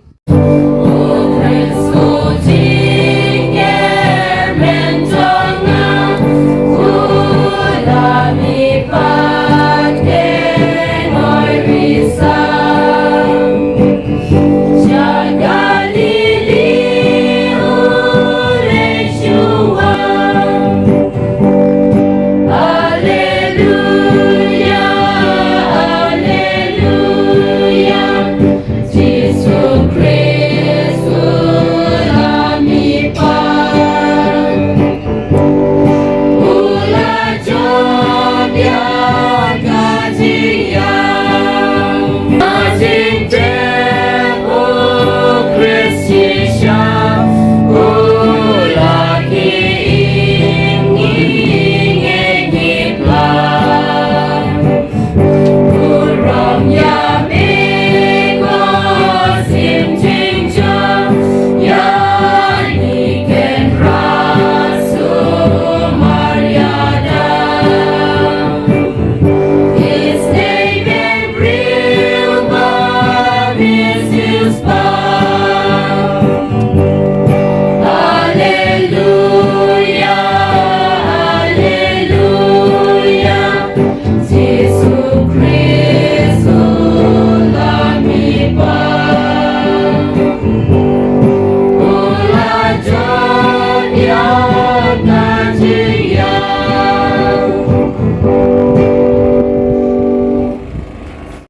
Alleluia, alleluia, Jisu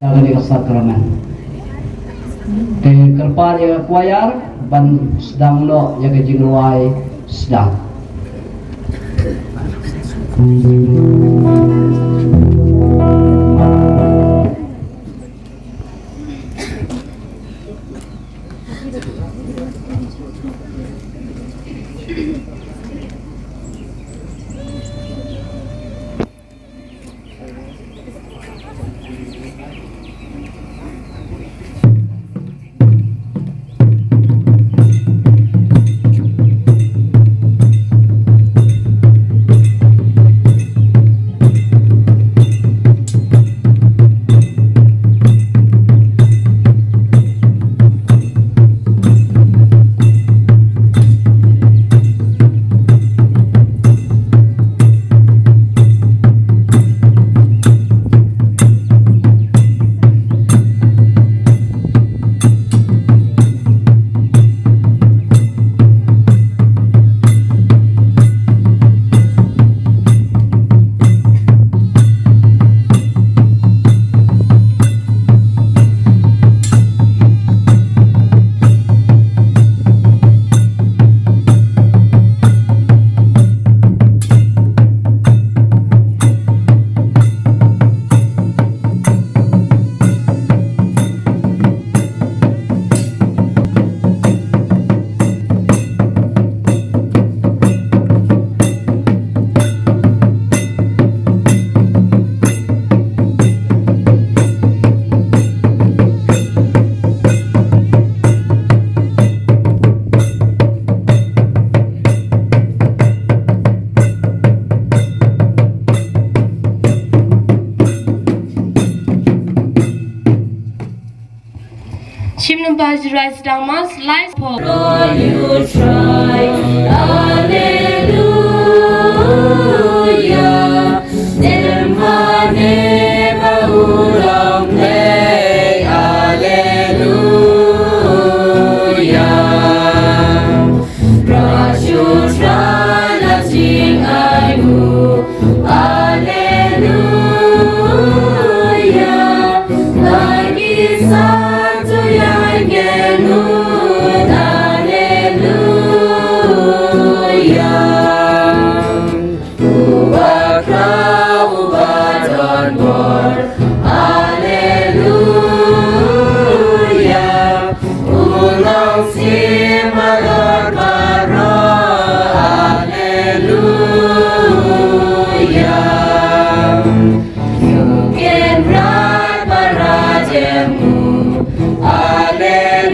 Kane ka sakramen. Te kyrpad ïa ka choir ban sdang noh ïa ka jingrwai sdang. Shim num ba jirai sdang mas, lai pop. Roh ïa u Trai, Alleluia. Nym mane ba u long blei, Alleluia. Ruh shu Trai la jingai u, Alleluia. Lagi satu yang genut, Alleluia. U ba khraw, u ba don bor, Alleluia. U long Syiem baroh baroh, Alleluia. Ïa u Kynrad ba radem u, Alleluia.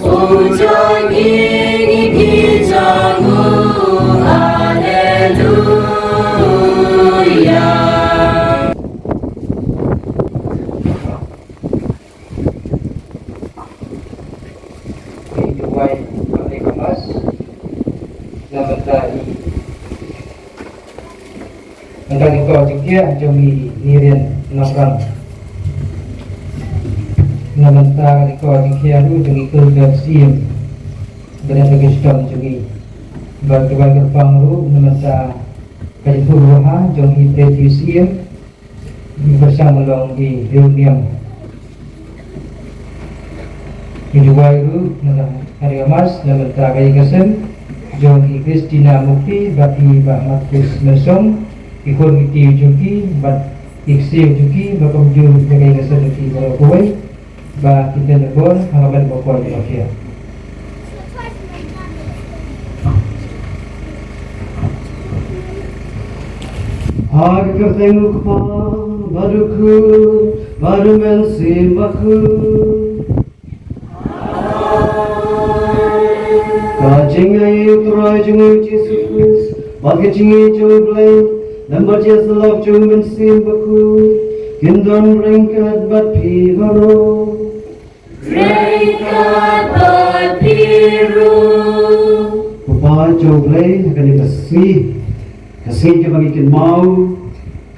U jong ngi, ngi ki jong u, Alleluia. Ngi duwai ïa ka Mass na bynta i, na bynta ki kor jingkhiah jong ngi Nongrian Nongrang, na bynta ki kor jingkhiah ruh jong ngi Kynrad Syiem, bad na bynta ki shitom jong ngi. Bad duwai kyrpang ruh na bynta ka jingpynbha jong i Matthew Syiem, ngi pyrshang ban long ki riewniam. Ngi duwai ruh na ka, ha ka Mass na bynta ka ïing ka sem jong i Christina Mukti bad i Bah Marcus Mensong, i khun ki tiew jong ki bad i ksiew jong ki, bad kumjuh ïa ka ïing ka sem jong ki baroh kawei. Ba kin don bor ha ka met bakhuid bakhiah. Ha ka kyrteng u Kpa bad u Khun bad u Mynsiem Bakhuid. Ka jingaiei u Trai jong ngi u Jisu Khrist, bad ka jingïeit jong u Blei, lem bad ka jingïasyllok jong u Mynsiem Bakhuid, kin don ryngkat bad phi baroh. Ryngkat bad phi ruh. Ko Kpa jong u Blei, ha kane ka sngi, ka sngi kaba ngi kynmaw,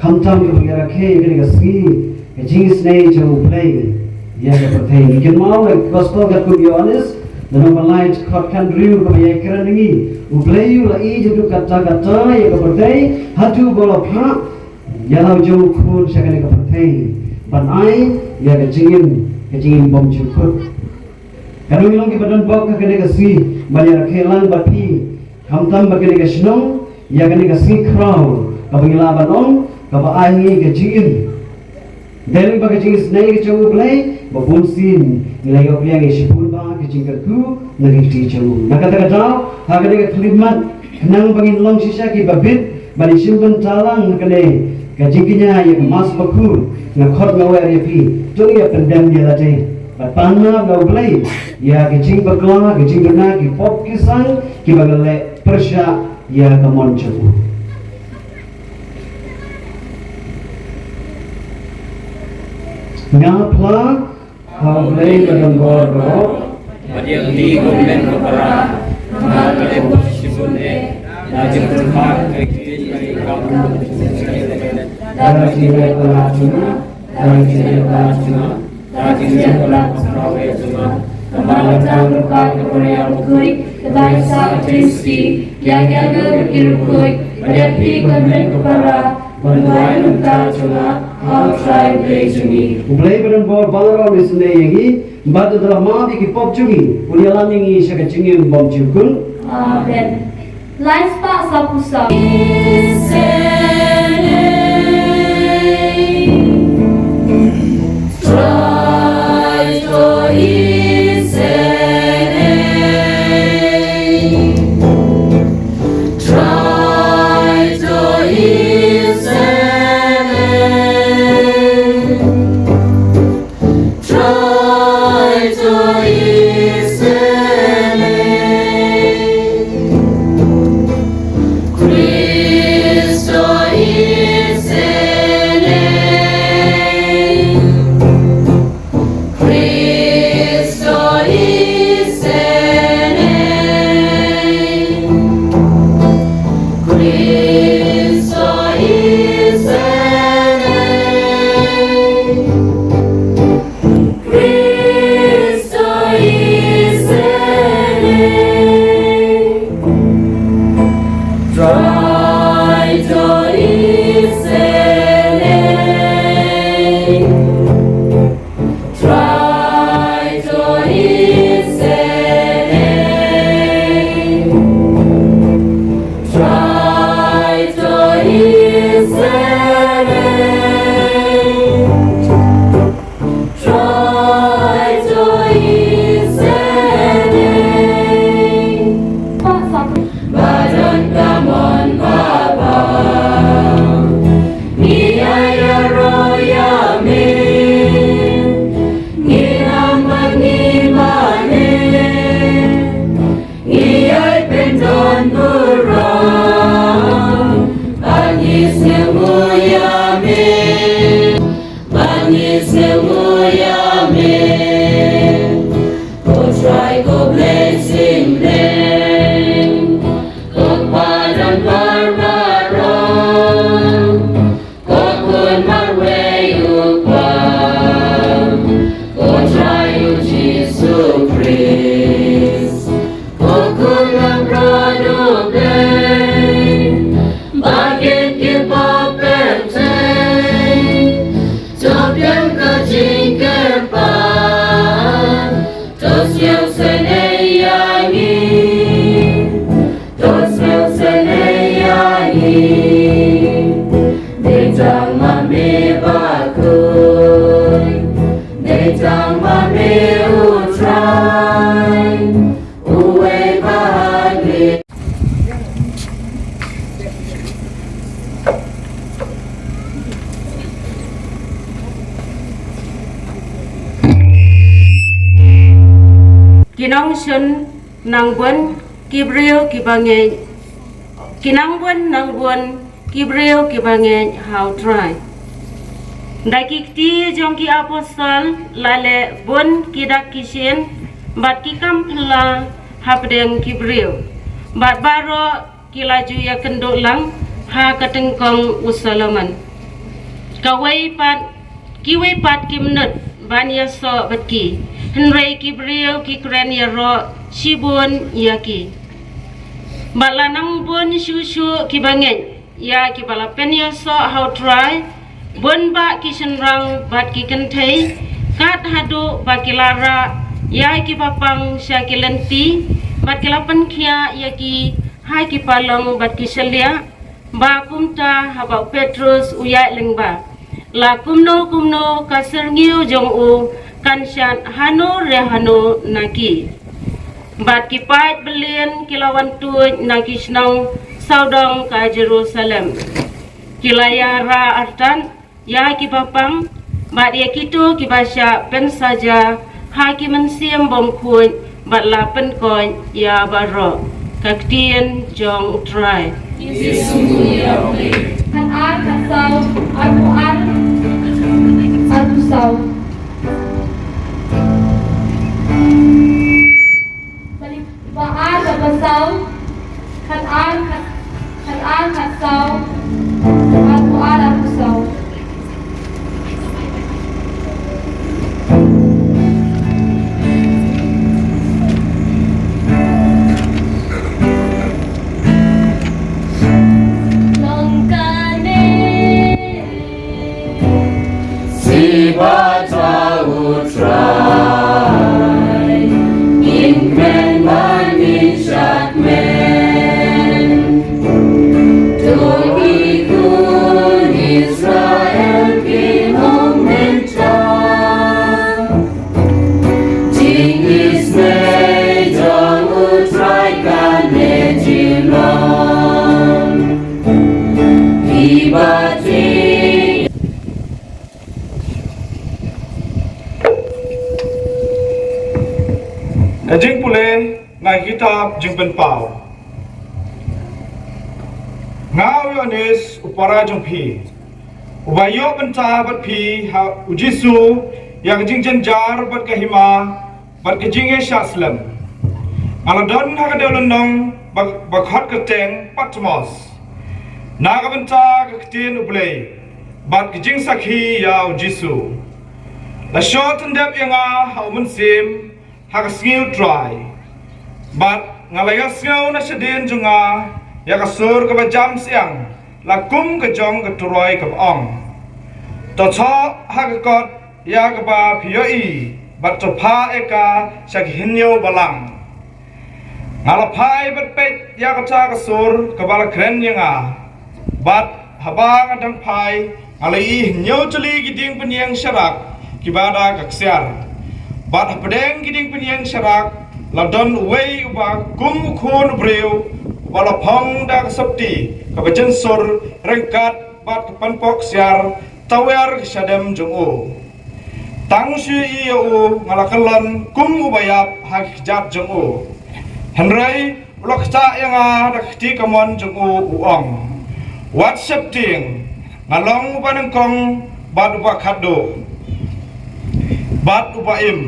khamtam kaba ngi rakhe ïa kane ka sngi, ka jingisynei jong u Blei ïa ka pyrthei. Ngi kynmaw ha ka Gospel katkum u Ïoannis, lynnong ba lai, dkhot khathynriew, kaba ïai kren ïa ngi, u Blei u la ïeit haduh katta katta ïa ka pyrthei, haduh ba u la phah Ïa la u jong u khun sha kane ka pyrthei ban ai ïa ka jingim, ka jingim bymjukut. Katno ngi long kiba don bok ha kane ka sngi ban ïa rakhe lang bad phi, khamtam bad kane ka shnong, ïa kane ka sngi khraw kaba ngi lah ban ong kaba ai ngi ka jingim. Dei lyngba ka jingisynei ka jong U Blei ba bunsien ngi la ïoh biang ïa shibun ba ka jingkyrkhu na ka kti jong u. Na kata ka daw, ha kane ka khyllipmat, khnang ba ngin long shisha kiba bit ban ïashim bynta lang ha kane ka jingkñia ïa ka Mass Bakhuid, nga khot nga wer ïa phi, to ngin ïa pyndem ïa lade bad pan map na U Blei ïa ka jingbakla, ka jingbna, ki pop ki sang kiba ngi leh pyrshah ïa ka mon jong u. Nga phla ha U Blei ba don bor baroh, ba ïa ka kti ka Mynsiem Bakhuid, nga la leh bad shibun eh, da ka jingpyrkhat ka ktien ka ri ka. Da ka jingïaid palat jong nga, da ka jingïaid palat jong nga, da ka jingïaid palat jong nga, namar la tang ka Balang Bakhuid kaba ïaid sha ka Trinity, ïa ngi ruh ki riewkhuid, bad ïa phi ko hynmen ko para, ban duwai na ka bynta jong nga ha U Trai Blei jong ngi. U Blei ba don bor ba la ron isynei ïa ngi bad un da la map ïa ki pop jong ngi, un ïalam ïa ngi sha ka jingim bymjukut. Amen. Lai spah saphew saw. Ki nongshun nang bun ki briew kiba ngeit. Ki nang bun nang bun ki briew kiba ngeit ha U Trai. Da ki kti jong ki apostol la leh bun ki dak ki shin bad ki kam phylla hapdeng ki briew. Bad baroh ki la ju ïakynduh lang ha ka tyngkong u Solomon. Kawei pat, kiwei pat kim nud ban ïasoh bad ki, hynrei ki briew ki kren ïaroh shibun ïa ki. Bad la nang bun shuh shuh kiba ngeit, Ïa kiba la pynïasoh ha U Trai, bun bah ki shynrang bad ki kynthei, kat haduh ba ki la rah ïa kiba pang sha ki lynti, bad ki la pynkhiah ïa ki ha ki palong bad ki shylliah, ba kumta haba u Petrus u ïaid lyngba, la kumno kumno ka syrngiew jong u kan shad hano re hano na ki. Bad ki paid byllieng ki la wan tuid na ki shnong sawdong ka Jerusalem. Ki la ïarah artat ïa kiba pang, bad ïa kito kiba shah pynsaja ha ki mynsiem bymkhuid, bad la pynkoit ïa baroh. Ka ktien jong U Trai. Khat ar, khat saw, arphew ar, arphew saw. Ba ar, ba saw, khat ar, khat, khat ar, khat saw, arphew ar, arphew saw. Long kane. Sibata U Trai, ngin kmen bad ngin shah kmen. To ki khun Israel kin ym mynta. Jingisynei jong U Trai kane jinglong. Kiba jing Ka jingpule na ka kitab Jingpynpaw. Nga u Ïoannis u para jong phi, uba ïoh bynta bad phi ha U Jisu ïa ka jingjynjar bad ka hima bad ka jingïaishah slem. Nga la don ha ka dewlynnong ba, ba khot kyrteng Patmos, na ka bynta ka ktien U Blei bad ka jingsakhi ïa U Jisu. La shoh tyndep ïa nga ha U Mynsiem ha ka sngi U Trai, bad nga la ïohsngew na shadien jong nga ïa ka sur kaba jam siang, la kum ka jong ka turoi kaba ong: To thoh ha ka kot ïa kaba phi ïohi, bad to phah ïa ka sha ki hynñiew balang. Nga la phai bad peit ïa kata ka sur kaba la kren ïa nga. Bad haba nga dang phai, nga la ïohi hynñiew tylli ki dieng pynïeng sharak kiba da ka ksiar. Bad hapdeng ki dieng pynïeng sharak la don uwei uba kum u khun u briew, uba la phong da ka sopti kaba jynsur ryngkat bad ka pynpok ksiar tawiar ka shadem jong u. Tang shu ïohi ïa u nga la kyllon kum uba ïap ha ki kjat jong u. Hynrei u la ktah ïa nga da ka kti kamon jong u, u ong: Wat sheptieng, nga long uba nyngkong bad uba khatduh bad uba im.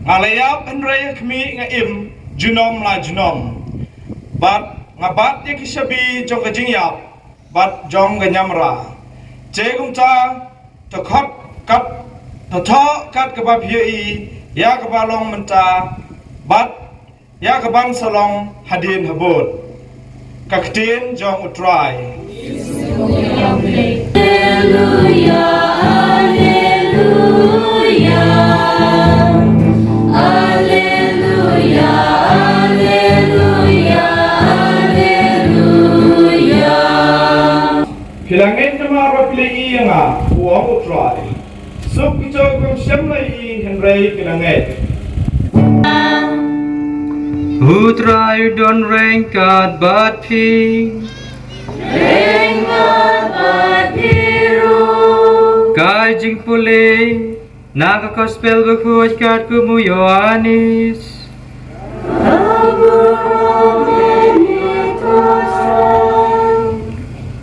Nga la ïap, hynrei ha khmih nga im junom la junom. Bad nga bat ïa ki shabi jong ka jingïap bad jong ka ñiamra. Te kumta, to khot kat, to thoh kat kaba phi ïohi ïa kaba long mynta, bad ïa kaban sa long hadien habud. Ka ktien jong U Trai. Alleluia, alleluia. Alleluia, alleluia, alleluia. Phi la ngeit namar ba phi la ïohi ïa nga, u ong U Trai. Suk kito kiba ym shym la ïohi hynrei ki la ngeit. U Trai u don ryngkat bad phi. Ryngkat bad phi ruh. Ka jingpule na ka Gospel bakhuid katkum u Ïoannis.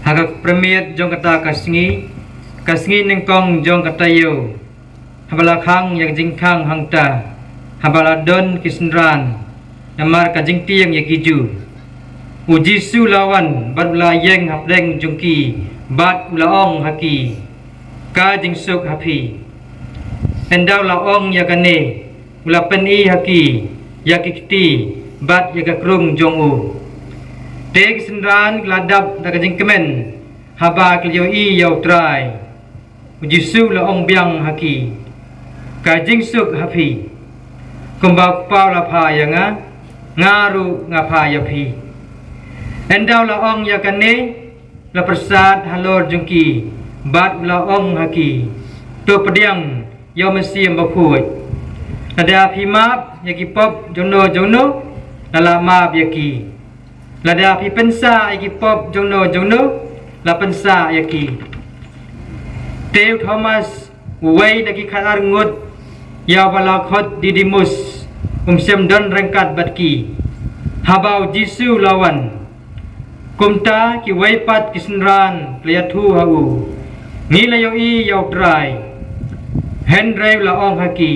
Ha ka pyrmit jong kata ka sngi, ka sngi nyngkong jong ka taïew, haba la khang ïa ka jingkhang hangta, haba la don ki synran namar ka jingtieng ïa ki Jiw, U Jisu u la wan bad u la ïeng hapdeng jong ki, bad u la ong ha ki: Ka jingsuk ha phi. Ynda u la ong ïa kane, u la pyni ha ki ïa ki kti bad ïa ka krung jong u. Te ki synran ki la dap da ka jingkmen haba ki la ïohi ïa U Trai. U Jisu u la ong biang ha ki, ka jingsuk ha phi. Kumba U Kpa u la phah ïa nga, nga ruh nga phah ïa phi. Ynda u la ong ïa kane, u la pyrsad halor jong ki bad u la ong ha ki, to pdiang ïa U Mynsiem Bakhuid. Lada phi map ïa ki pop jongno jongno, la lah map ïa ki. Lada phi pynsah ïa ki pop jongno jongno, la pynsah ïa ki. Te u Thomas, uwei na ki khatar ngut, ïa uba la khot Didimus, um shym don ryngkat bad ki haba U Jisu u la wan. Kumta kiwei pat ki synran ki la ïathuh ha u, ngi la ïohi ïa U Trai. Hynrei u la ong ha ki,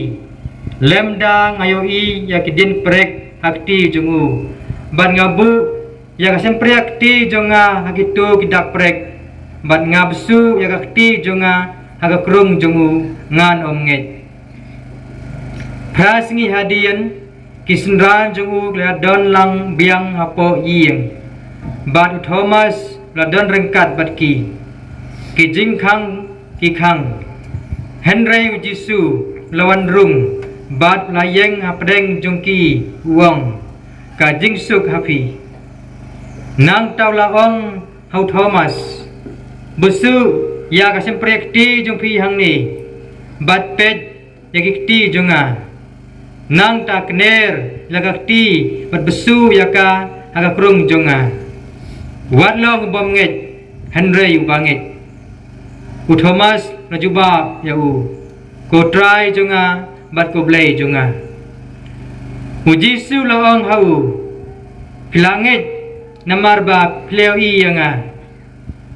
lymda nga ïohi ïa ki dienprek ha kti jong u, bad nga buh ïa ka shympriahkti jong nga ha kito ki dak prek, bad nga bsuh ïa ka kti jong nga ha ka krung jong u, ngan ym ngeit. Phra sngi hadien, ki synran jong u ki la don lang biang hapoh ïing, bad u Thomas u la don ryngkat bad ki. Ki jingkhang ki khang, hynrei U Jisu u la wan rung bad u la ïeng hapdeng jong ki, u ong, ka jingsuk ha phi. Nangta u la ong ha u Thomas, bsuh ïa ka shympriahkti jong phi hangne, bad peit ïa ki kti jong nga. Nangta kner ïa ka kti bad bsuh ïa ka ha ka krung jong nga. Wat long u bym ngeit, hynrei uba ngeit. U Thomas u la jubab ïa u, ko Trai jong nga bad ko Blei jong nga. U Jisu u la ong ha u, phi la ngeit namar ba phi la ïohi ïa nga.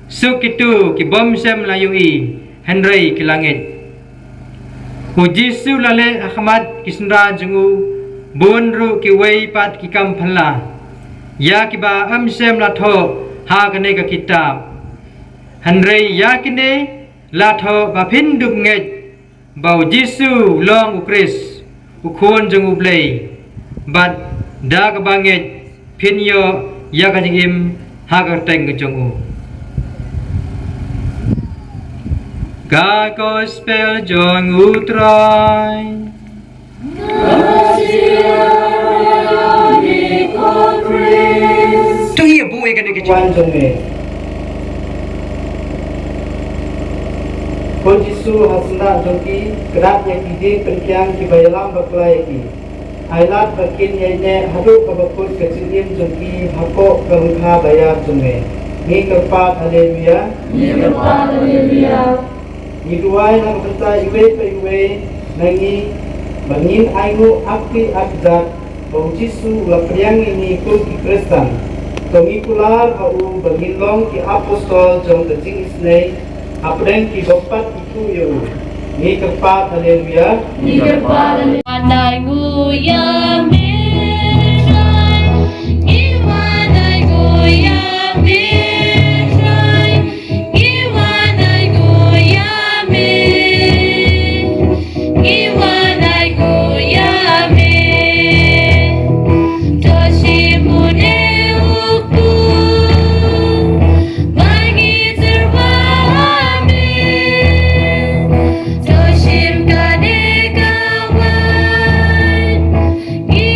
Suk kito ki bym shym la ïohi hynrei ki la ngeit. U Jisu u la leh ha khmat ki synran jong u bun ruh kiwei pat ki kam phylla, ïa kiba ym shym la thoh ha kane ka kitab. Hynrei ïa kine la thoh ba phin dup ngeit ba U Jisu u long U Khrist, U Khun jong U Blei, bad da kaba ngeit phin ïoh ïa ka jingim ha ka kyrteng ka jong u. Ka Gospel jong U Trai. To ïa buh ïa kane ka jingwan jong me. Ko Jisu, ha syndah jong ki, kyrpad ïa ki dieng pynkiang kiba ïalam bakla ïa ki. Ai lad ba kin ïaineh haduh kaba kut ka jingim jong ki hapoh ka lyngkha ba ïar jong me. Ngi kyrpad, Haleluya. Ngi kyrpad, Haleluya. Ngi duwai ha ka bynta iwei pa iwei na ngi, ba ngin ainguh akpi akjat ba U Jisu u la pdiang ïa ngi kum ki Khristan. To ngi kular ha u ba ngin long ki apostol jong ka jingisynei hapdeng kiba pat ithuh ïa u. Ngi kyrpad, Haleluya. Ngi kyrpad, Haleluya. Wan ainguh ïa me Trai. Ngi wan ainguh ïa me Trai. Ngi wan ainguh ïa me. Ngi wan ainguh ïa me. To shim une u kut ba ngi tyrwa ha me. To shim kane ka waiñ. Ngi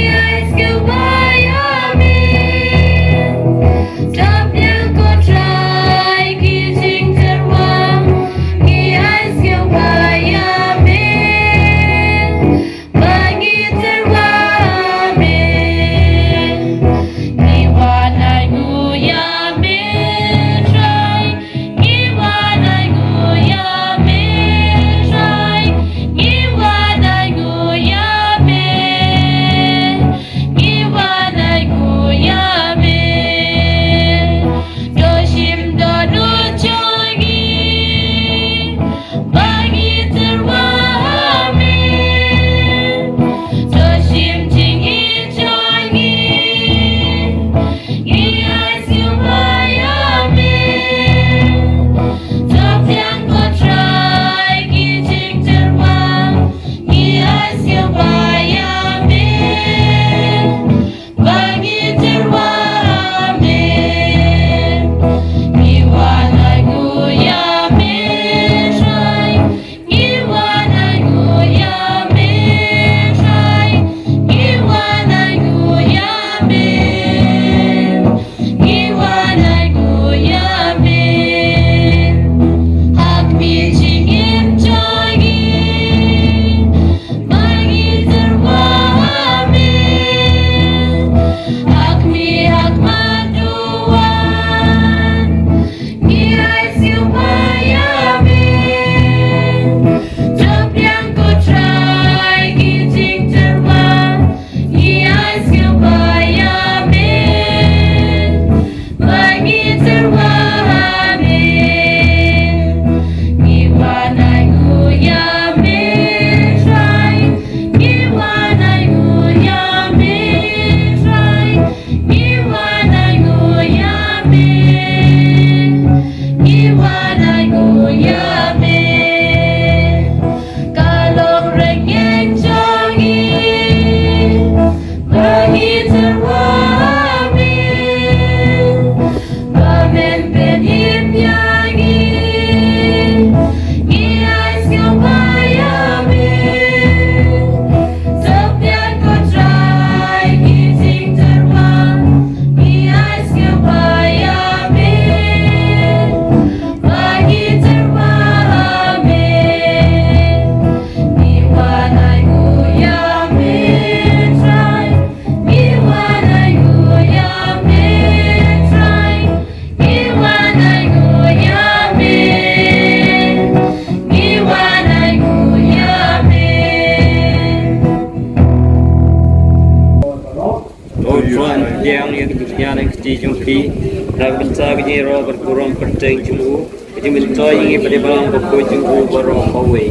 Jong phi, na ka bynta ka jingïaroh bad burom kyrteng jong u, ka jingmyntoi ïa ngi bad ïa balang bakhuid jong u baroh kawei.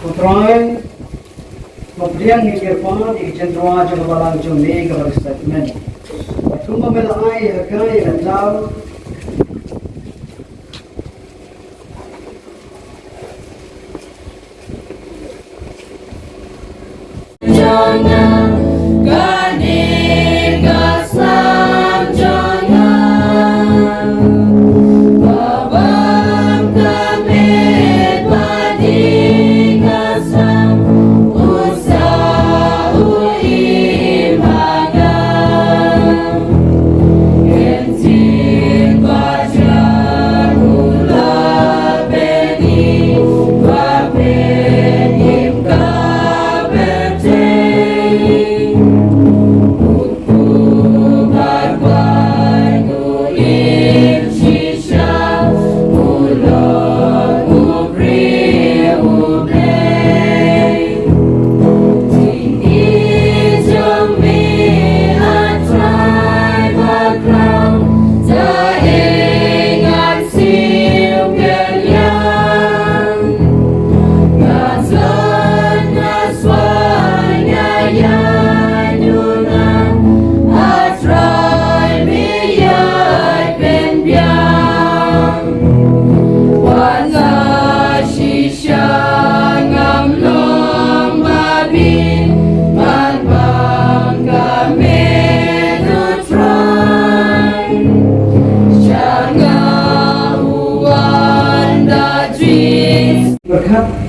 Ko Trai, ko pdiang ïa ngi kyrpad ïa ka jingtyrwa jong ka balang jong me kaba la sdang. Bad kumba me la ai ha ka ïa ka tlaw,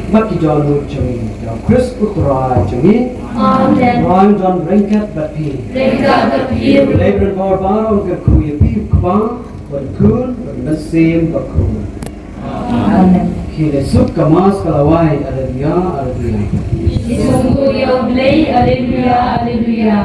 Bad ki dohnud jong ngi, ïa u Khrist u Trai jong ngi. Amen. U Trai un don ryngkat bad phi. Ryngkat bad phi. U Blei Blei baroh un kyrkhu ïa phi, u Kpa bad u Khun bad u Mynsiem Bakhuid. Amen. Ki leh suk ka Mass ka la wai, Alleluia, Alleluia. Suk ïa u Blei, Alleluia, Alleluia.